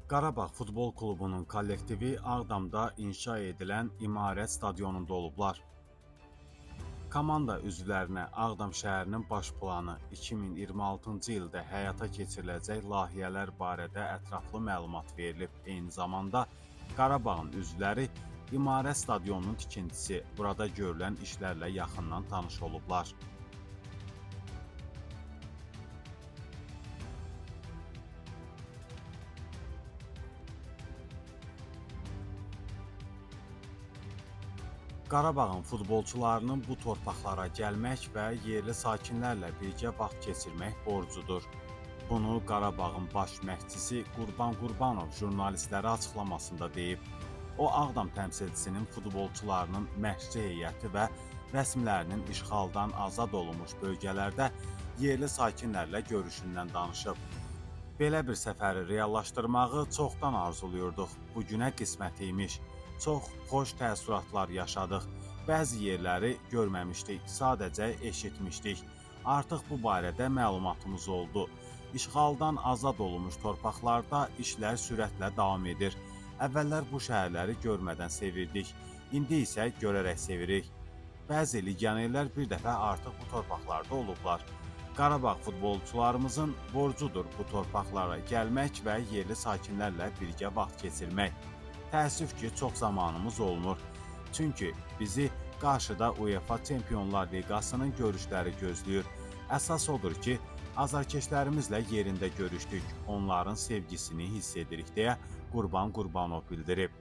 Qarabağ futbol klubunun kollektivi Ağdamda inşa edilən İmarət stadionunda olublar. Komanda üzvlərinə Ağdam şəhərinin baş planı, 2026-cı ildə həyata keçiriləcək layihələr barədə ətraflı məlumat verilib. Eyni zamanda Qarabağın üzvləri İmarət stadionunun tikintisi, burada görülən işlərlə yaxından tanış olublar. Qarabağın futbolçularının bu torpaqlara gəlmək və yerli sakinlərlə birgə vaxt keçirmək borcudur. Bunu Qarabağın baş məşqçisi Qurban Qurbanov jurnalistlərə açıqlamasında deyib. O, Ağdam təmsilçisinin futbolçularının məşqçi heyəti və rəsmilərinin işğaldan azad olunmuş bölgələrdə yerli sakinlərlə görüşündən danışıb. Belə bir səfəri reallaşdırmağı çoxdan arzuluyurduq. Bu günə qismət imiş. Çox xoş təəssüratlar yaşadıq. Bəzi yerləri görməmişdik, sadəcə eşitmişdik. Artıq bu barədə məlumatımız oldu. İşğaldan azad olunmuş torpaqlarda işlər sürətlə davam edir. Əvvəllər bu şəhərləri görmədən sevirdik, indi isə görərək sevirik. Bəzi legionerlər bir dəfə artıq bu torpaqlarda olublar. Qarabağ futbolçularımızın borcudur bu torpaqlara gəlmək və yerli sakinlərlə birgə vaxt keçirmək. Təəssüf ki, çox zamanımız olmur. Çünki bizi qarşıda UEFA Çempionlar Liqasının görüşləri gözləyir. Əsas odur ki, azarkeşlərimizlə yerində görüşdük, onların sevgisini hiss edirik deyə Qurban Qurbanov bildirib.